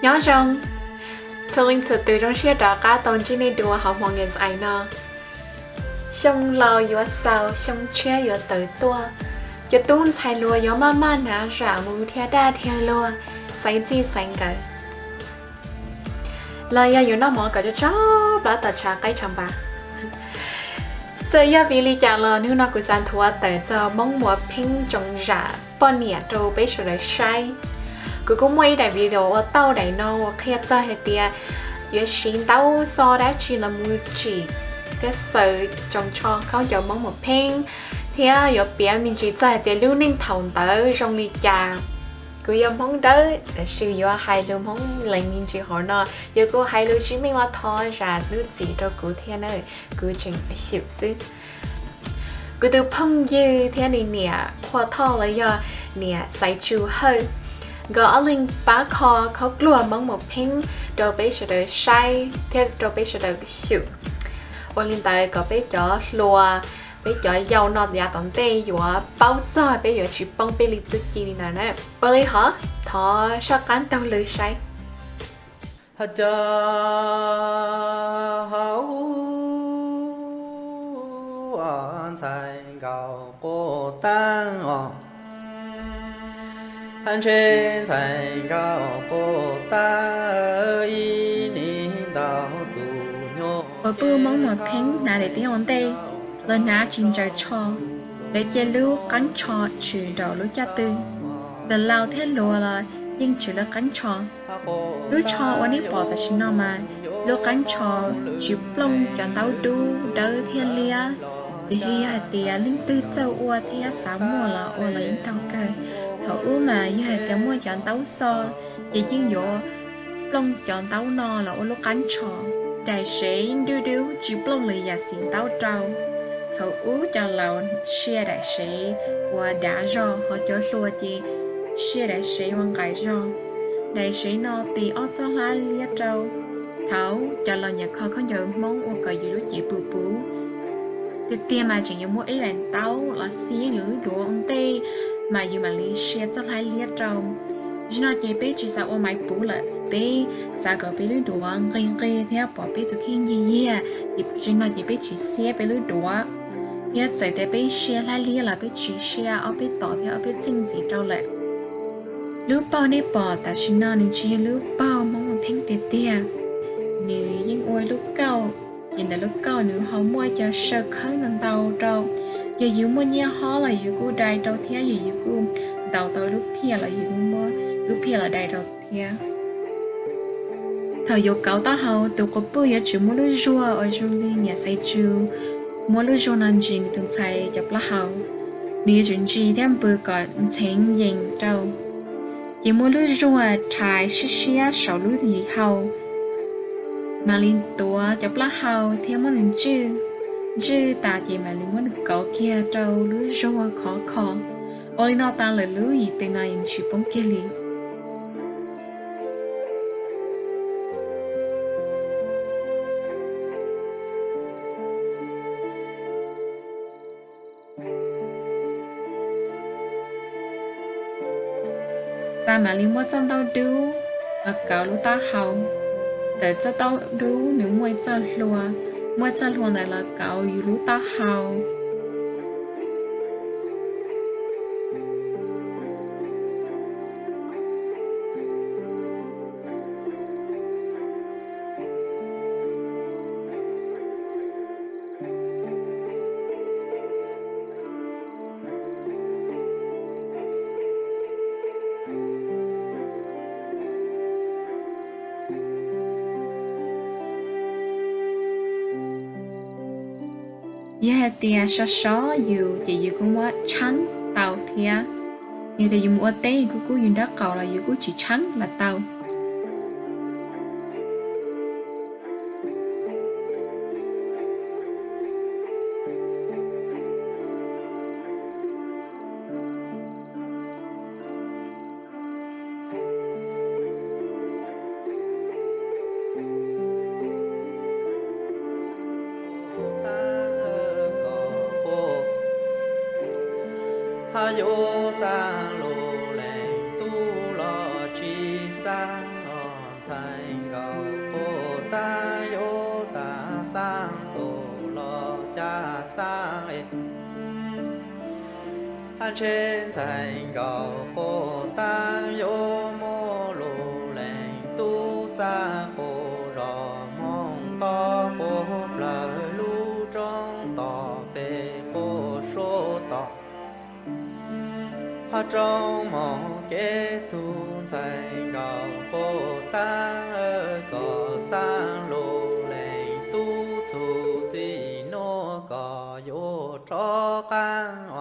Nyob zoo, txhua leej txhua tus, zoo siab rov qab tau ntsib nej dua hauv hmo nkees ais no. Xyoo laus yuav xaus, xyoo tshiab yuav tawm tuaj. Cov tub ntxhais hluas yuav maj maj hnav zam mus dhia daj dhia luag, xaiv txij xaiv nkawm, los yog yuav noj mov kom tsau tsau plaub tom tshav qaib tshav npas. Txawm yog vim li cas los hnub no kuv xav nthuav tawm txog Hmoob Muas Pheeb ntsoov zam poj niam rau peb sawv daws saib. Kuv kuj muaj ib daim video ua tau daim no uas qhia txog hais tias yuav siv ntaub xov dab tsi los mus tsim thiab xaws tsoos tsho khaub ncaws Hmoob Muas Pheeb, thiab yuav piav me ntsis txog hais tias lub neej thaum ntawd zoo li cas. Kuv yog Hmoob Dawb tab sis yuav hais lus Hmoob Lees me ntsis hauv no, yog kuv hais lus tsis meej los thov zam lub txim rau kuv thiab na, kuv tseem xyum xwb. Kuv tus phooj ywg thiab nws niam Qhua Thoj los yog niam Xaiv Tsu Hawj, nkawd ob leeg pab kho khaub dluag Hmoob Muas Pheeb rau peb sawv daws saib thiab rau peb sawv daws xyum. Ua li ntawd kom peb cov hluas, peb cov yau no yav tom ntej yuav paub txog, peb yuav tsis poob peb li txuj ci li ntawd na. Ua li hov, thov soj qab taug lw saib. Hauv ntxhais nkauj quj tag os, ntshe ntxhais nkauj quj tag ib nim ntau txuj nyuj. Quas puj Hmoob Muas Pheeb hnav daim tiab ua ntej, lawv hnav tsis ntsaws tsho, lawv cia lub qeeb tsho tshwm nraum lub caj tw. Txawm laus thiab hluas los yeej tshwm lub qeeb tsho. Lub tsho uas nej pom tam sim no mas lub qeeb tsho tsis plooj cov ntaub dub dawb thiab liab, tiam sis yog hais tias leej twg txawj ua thiab xav muaj los ua los yeej tau kawg. Thaum ub mas yog hais tias muaj cov ntaub xov ces yeej yuav plooj cov ntaub no los ua lub qeeb tsho. Daim sev dub dub tsis plooj lwm yam xim ntaub rau. Thaum ub cov laus sia daim sev uas dav zog, ho cov hluas ces sia daim sev uas nqaim zog. Daim sev no tis ob txoj hlab liab rau. Thaum cov laus nyiam kho khaub ncaws Hmoob ua kom yus lub cev puv puv tiag tiag mas tseem yuav muab ib daim ntaub los xiab yus lub duav ua ntej mas yus mam li sia txoj hlab liab rau. Zaum no ces peb tsis xav ua maiv puv lawm, peb xav kom peb lub duav nqig nqig thiab pom peb tus kheej yiag yiag, ces zaum no ces peb tsis xiab peb lub duav, thiab txawm tias peb sia hlab liab los peb tsis sia ob peb tom thiab ob peb txheej ntxiv rau lawm. Lub paug nej pom tam sim no nws tsis yog lub paug Hmoob Muas Pheeb tiag tiag, nws yeej ua lub kauj, ces ntawm lub kauj nws ho muaj cov saw khawb ntau ntau rau. Yog yus muaj nyiaj hob los yus kuj dai rau thiab, yog yus kuj ntaus tau lub phiaj los yus kuj muab lub phiaj los dai rau thiab. Thaum yuav kauv taub hau, tus quas puj yuav tsum muab lub zuag uas zoo li niam Xaiv Tsu muab lub zuag no ntsis nws tus ntxhais cov plaub hau. Nws yuav tsum ntsis thiab npws kom ntxheev yees rau, ces muab lub zuag rhais siab siab saum lub hlis hau, mam li tuav cov plaub hau thiab muab nws ntswj. Ntswj tas ces mam li muab nws kauv kiag rau lub zuag khov kho. Ua li no tas lawm lub yim tw no yeej tsis poob kiag li. Tas mam li muab txoj ntaub dub los kauv lub taub hau. Ntawm txoj ntaub dub nws muaj ib txoj hlua, muab txoj hlua ntawd los kauv yus lub taub hau. Yog hais tias sov sov yus ces yus kuj muab tsheeb tau thiab. Yog tias yus mus ua teb yus kuj kub yus nraub qaum los yus kuj tsis tsheeb los tau. Hab yuav xaav lug leej tub los tsi xaav los Ntxhais nkauj quj taab yuav tas xaab tus los ca xaab es, hab ntshe ntxhais nkauj quj taab yuav muaj lug leej tub xab quj zos Hmoob Tob quv plawg lub roob tom peg quj suab tom hab roob moog kev tug. Ntxhais nkauj quj taab kom xaab lug leej tub txug txij nuav kom yuav rov qaab